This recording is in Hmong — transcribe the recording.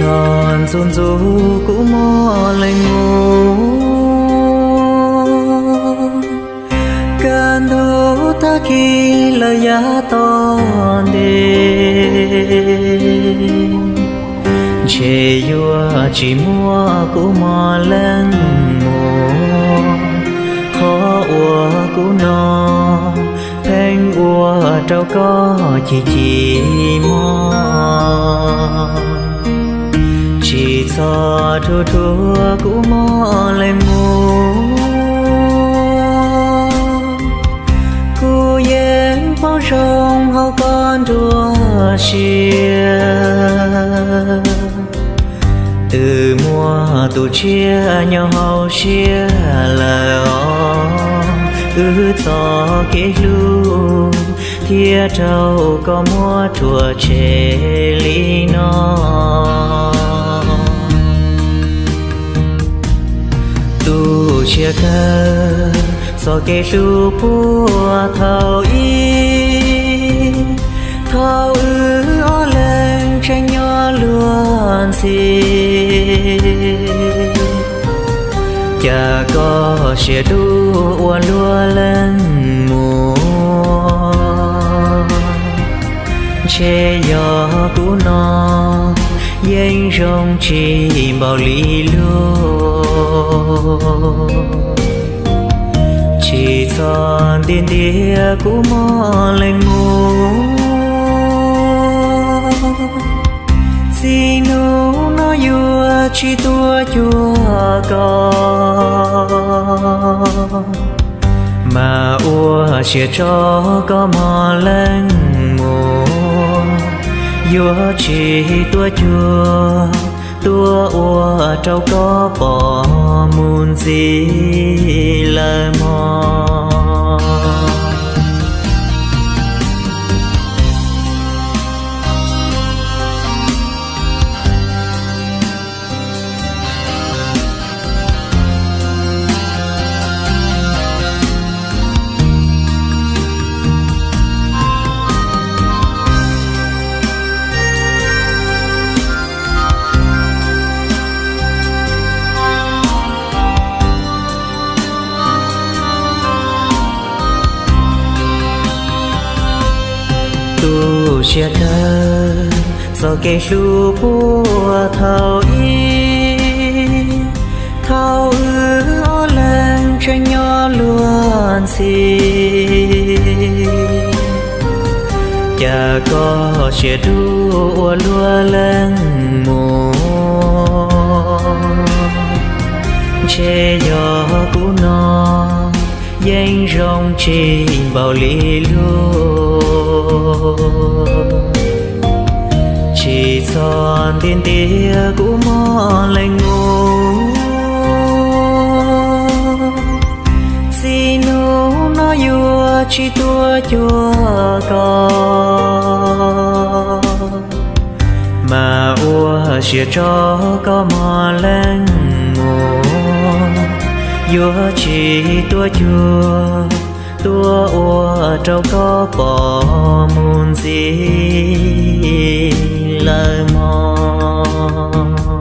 Txog ntxuv ntxuv kuv muab leej mus, kaj ntug tag kis lawm yav tom ntej, ntshe yuav tsis muaj kuv mos leej mus. Qhov uas kuv no pheej ua rau koj chim chim mob, tsis txhob rhuav rhuav kuv mos leej mus. Kuv yeej poob zoo hauv koj nruab siab, twb muaj tus tshiab nyob hauv siab lawm os. Wb txoj kev hlub thiaj raug koj muab rhuav tshem li no. Tu siab kawg txoj kev hlub puag thaum ub, thaum wb ob leeg tseem nyob luag ntxhi. Cas koj siab dub ua luag leej muab, ntshe yog kuv no yeej zoo tsis npaum li luag. Tsis txhob ntiag ntiag kuv mos leej mus, txij hnub no yuav tsis tuaj cuag koj. Mas ua siab tso koj mos leej mus, yuav tsis tuaj cuag, tuaj ua rau koj pom mus ntxiv lawm mog. Tu siab kawg txoj kev hlub puag thaum ub, thaum wb ob leeg tseem nyob luag ntxhi. Cas koj siab dub ua luag leej mus, ntshe yog kuv no yeej zoo tsis npaum li luag. Tsis txhob ntiag ntiag kuv mos leej mus, txij hnub no yuav tsis tuaj cuag koj. Mas ua siab tso koj mos leej mus, yuav tsis tuaj cuag, tuaj ua rau koj pom mus ntxiv lawm mog.